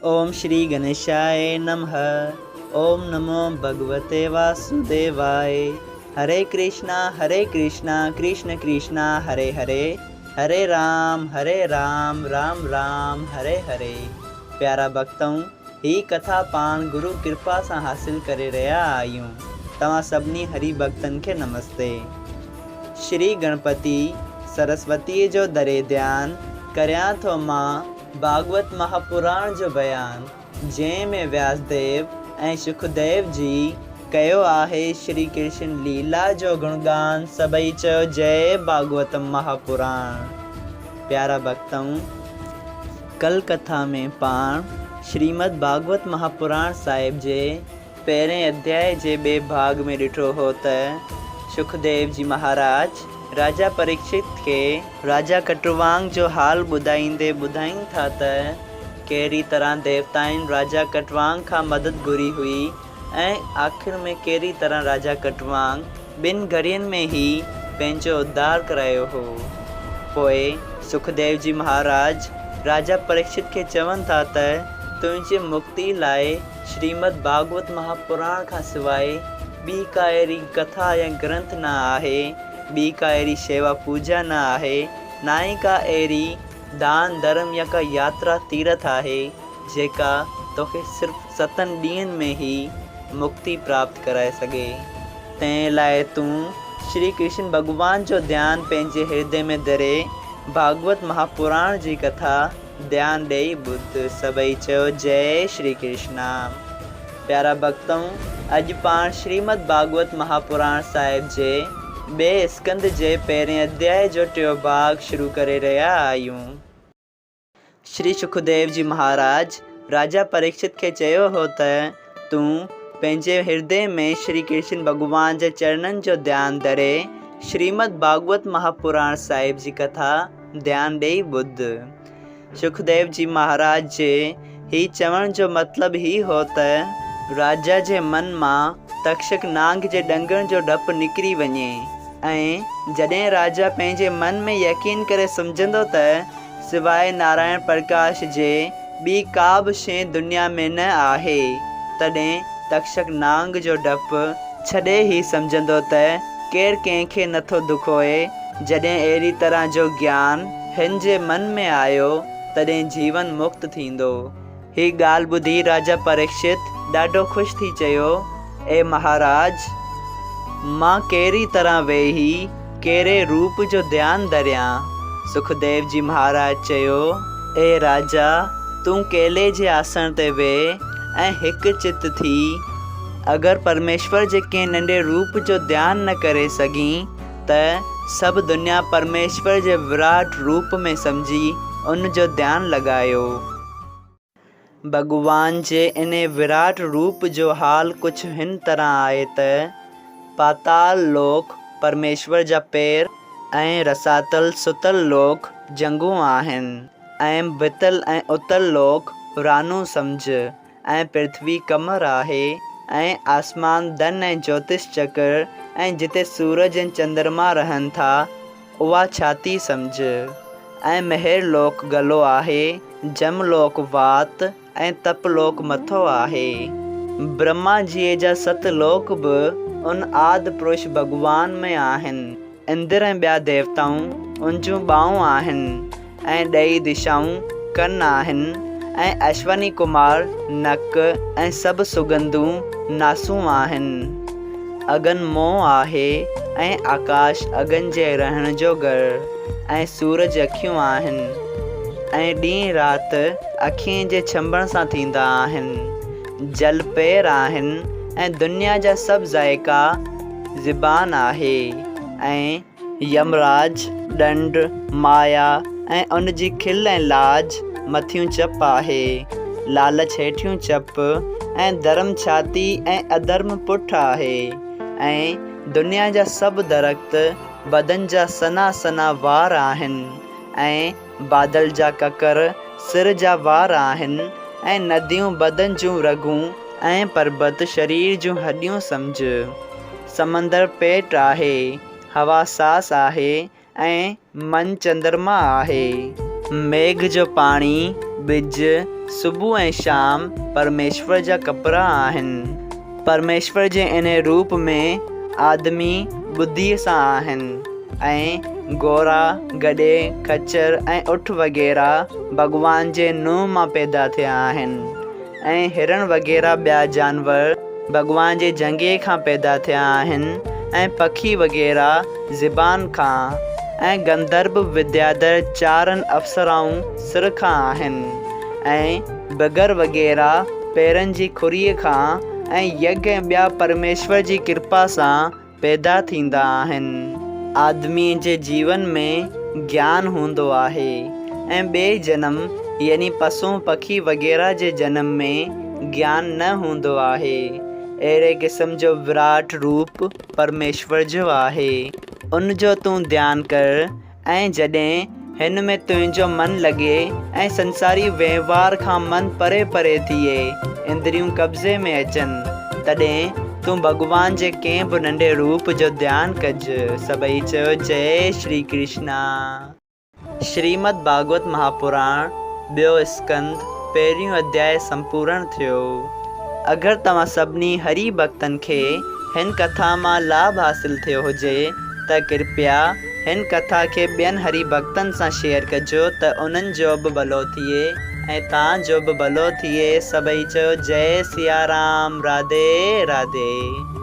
اوم شري گنيشاء نمه اوم نمو ڀڳوتي واسوديواء هري ڪرشنا هري ڪرشنا ڪرشن ڪرشنا هري هري هري رام هري رام رام رام هري هري پيارا ڀڳتؤ هي ڪٿا پاڻ گرو ڪرپا سان حاصل ڪري رهيا آهيون توهان سڀني هري ڀڳتن کي نمستي. شري گڻپتي سرسوتيء جو دري ڌيان ڪريان ٿو مان ڀاڳوت مهاپراڻ جو بيان، جنهن ۾ وياسديو ۽ شڪديو جي ڪيو آهي شري ڪرشن ليلا جو گڻگان سڀئي چيو جئي ڀاڳوت مهاپراڻ. پيارا ڀڳتؤ! ڪل ڪٿا ۾ پاڻ شريمد ڀاڳوت مهاپراڻ صاحب جي پهرئين اڌيائي جي ٻئي ڀاڳ ۾ ڏٺو هو ته شڪديو جي مهاراج راجا پريڪشت کي راجا ڪٽوانگ جو حال ٻڌائيندي ٻڌائين ٿا ته ڪهڙي طرح ديوتائن راجا ڪٽوانگ کان مدد گهري هئي ۽ آخر ۾ ڪهڙي طرح راجا ڪٽوانگ ٻن گهڙين ۾ ئي پنهنجو اڌار ڪرايو هو. پوء سکديو جي مهاراج راجا پريڪشت کي چون ٿا ته تنهنجي مڪتي لاء شريمد ڀاڳوت مهاپراڻ کان سواء ٻي ڪا اهڙي ڪٿا يا گرنٿ نه آهي، ٻي ڪا اهڙي شيوا پوڄا نه آهي، نه ئي ڪا اهڙي دان ڌرم يا ڪا ياترا تيرٿ آهي، جيڪا توکي صرف ستن ڏينهن ۾ ئي مڪتي پراپت ڪرائي سگهي. تنهن لاء تون شري ڪرشن ڀڳوان جو ڌيان پنهنجي هردي ۾ ڌري ڀاڳوت مهاپراڻ جي ڪٿا ڌيان ڏيئي ٻڌ. سڀئي چيو جئي شري ڪرشنا. پيارا ڀڳتؤ! اڄ پاڻ شريمد ڀاڳوت مهاپراڻ صاحب جي ٻئي اسڪنڌ جي پهرين اڌيائي جو ٽيون ڀاڳ شروع ڪري رهيا آهيون. شري شڪديو جي مهاراج راجا پريڪشت کي چيو هو ته تون پنهنجي هردي ۾ شري ڪرشن ڀڳوان جي چرڻن جو ڌيان ڌري شريمد ڀاڳوت مهاپراڻ صاحب جي ڪٿا ڌيان ڏيئي ٻڌ. سکديو جي مهاراج جي هي چوڻ جو مطلب هي هو ته راجا جي من مان تڪشڪ نانگ جي ڏنگڻ جو ڊپ نڪري وڃي ۽ جڏهن راجا پنهنجي من ۾ يقين ڪري سمجهندو ته سواء نارائڻ پرڪاش جي ٻي ڪا به شيء دنيا ۾ نه آهي تڏهن تڪشڪ نانگ جو ڊپ ڇڏي هي سمجهندو ته ڪير ڪنهن کي نٿو دکوئي جڏهن اهڙي طرح جو گيان هن جي من ۾ آيو، تڏهن جيون مڪت ٿيندو. هي ڳالهه ٻڌي راجا پريڪشت ڏاڍو خوش ٿي چيو، اي مهاراج! مان ڪهڙي طرح ويهي ڪهڙي روپ جو ڌيان ڌريان؟ سکديو جي مهاراج چيو، اي راجا! تون ڪيلي جي آسڻ تي ويهه ۽ هڪ چت ٿي اگر پرميشور جي ڪنهن ننڍي روپ جو ڌيان نه ڪري سگهين ته سڀ دنيا پرميشور جي وراٽ روپ ۾ سمجهي ان جو ڌيان لڳايو. ڀڳوان جي انهي وراٽ روپ جو حال ڪجهه هن طرح آهي ته پاتال لوڪ پرميشور جا پير ۽ رساتل ستل لوڪ جنگون آهن ۽ بتل ۽ اتل لوڪ رانون سمجهه. ۽ پرٿوي قمر آهي ۽ آسمان ڌن ۽ جوتش چڪر ۽ جتي سورج ۽ چندرما رهن ٿا، اها ڇاتي سمجهه. ۽ مهر لوڪ گلو آهي، جم لوڪ وات ۽ تپ لوڪ مٿو آهي. برهما جيء جا ست لوڪ به ان آد پرش ڀڳوان ۾ آهن. اندر ۽ ٻيا ديوتائون ان جون ٻانهون آهن ۽ ڏئي دشائون ڪن آهن ۽ اشوني ڪمار نڪ ۽ سڀ سڳنڌون ناسون آهن. اگن منهن آهي ۽ آڪاش اگن جي رهڻ جو گهر ۽ سورج اکيون آهن ۽ ڏينهن رات اکين جي ڇنڀڻ سان ٿيندا آهن. جل پير آهن ۽ دنيا جا سڀ ذائقا زبان آهي ۽ يمراج، ڏنڊ، مايا ۽ ان جي کل ۽ لاج مٿيون چپ آهي، لالچ هيٺيون چپ ۽ ڌرم ڇاتي ۽ اڌرم پٺ آهي ۽ دنيا جا سڀ درخت بدن جا سنها سنها وار آهن ۽ بادل جا ڪڪر سر جا وار آهن ۽ نديون بدن جون رڳون ۽ پربت شرير جون هڏيون سمجهه. سمندر پيٽ آهي، هوا ساس آهي ۽ من چندرما آهي. ميگهه جو پاڻي، ٻج صبح ۽ شام پرميشور جا ڪپڙا آهن. پرميشور جي انهي روپ ۾ آدمي ٻڌيء سان آهن ۽ گورا، گڏهه، خچر ۽ اٺ وغيره ڀڳوان جي ننهن مان پيدا ٿيا آهن ۽ هرڻ وغيره ٻيا جانور ڀڳوان جي جهنگي کان پيدا ٿيا آهن ۽ پکي وغيره زبان کان ۽ گنڌرب ودياڌر چارن اپسرائون سر کان آهن ۽ بگر وغيره پيرن جي کريء کان ۽ يگ ۽ ٻيا پرميشور جي ڪرپا سان پيدا ٿيندا آهن. آدميء جي جيون ۾ گيان هوندو آهي ۽ ٻئي جنم يعني پسون پکي وغيره جي جنم ۾ گيان نه هوندو آهي. اهڙي قسم جو وراٽ روپ پرميشور جو آهي. ان جو تون ڌيان ڪر ۽ جڏهن هن ۾ تنهنجو من لڳي ۽ سنساري وهنوار کان من پري پري ٿئي، اندريون قبضي ۾ اچن، تڏهن تون ڀڳوان جي ڪنهن به ننڍي روپ جو ڌيان ڪج. سڀئي چيو، جئي شري ڪرشنا. شريمد ڀاڳوت مهاپراڻ، ٻيو اسڪنڌ، پهريون اڌياء سمپورڻ ٿيو. اگر توهان سڀني هري ڀڳتن کي هن ڪٿا مان لاڀ حاصل ٿيو هجي ته ڪرپيا هن ڪٿا کي ٻين هري ڀڳتن سان شيئر ڪجو ته انهن جو به ڀلو ٿئي ۽ توهان جو به ڀلو ٿئي سڀئي چيو جئي سيارام راڌي راڌي.